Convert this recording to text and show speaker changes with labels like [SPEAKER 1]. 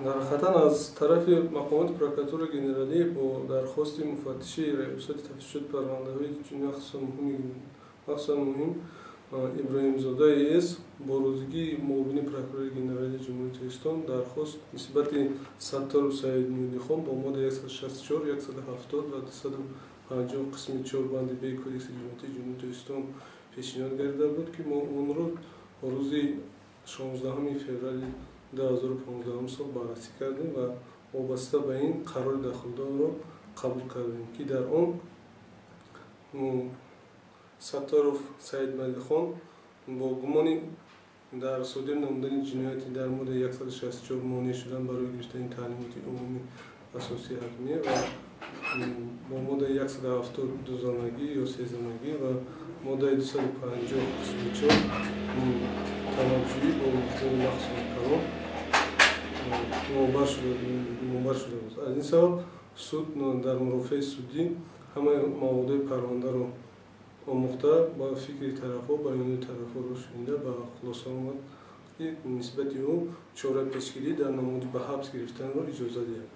[SPEAKER 1] Дар ҳақиқатан аз тарафи мақомоти прокуратураи генералӣ бо дархости муфаттиши раёсати тафтишоти парвандаҳои ҷиноӣ, махсусан муҳим Иброҳимзода ЕС бо розигии муовини прокурори генералии Ҷумҳурии Тоҷикистон дархост нисбати Сатторов Саидмуҳиддинхон бо моддаи 164, 170 ва 250 қисми 4 банди Б Кодекси ҷиноятии Ҷумҳурии Тоҷикистон пешниҳод гардида буд, ки мо онро рӯзи 16 феврали 2015 сол баррасӣ кардем ва вобаста ба ин қарори дахлдорро қабул кардем, ки дар он Сатторов Саидмалихон бо гумони дар содир намудани ҷинояти дар моддаи 164 монеъ шудан барои гирифтани таълимоти умумии асосии ҳатмӣ ва бо моддаи 170 дузанагӣ ё сезанагӣ ва моддаи 250 қисми 4 тамаъҷӯӣ бо миқдори махсуси калон гумонбар шуда буд. Аз ин сабаб суд дар мурофиаи судӣ ҳамаи маводҳои парвандаро омӯхта, ба фикри тарафҳо, баёноти тарафҳоро шунида, ба хулоса омад, ки нисбати ӯ чораи пешгирӣ дар намуди ба ҳабс гирифтанро иҷоза диҳад.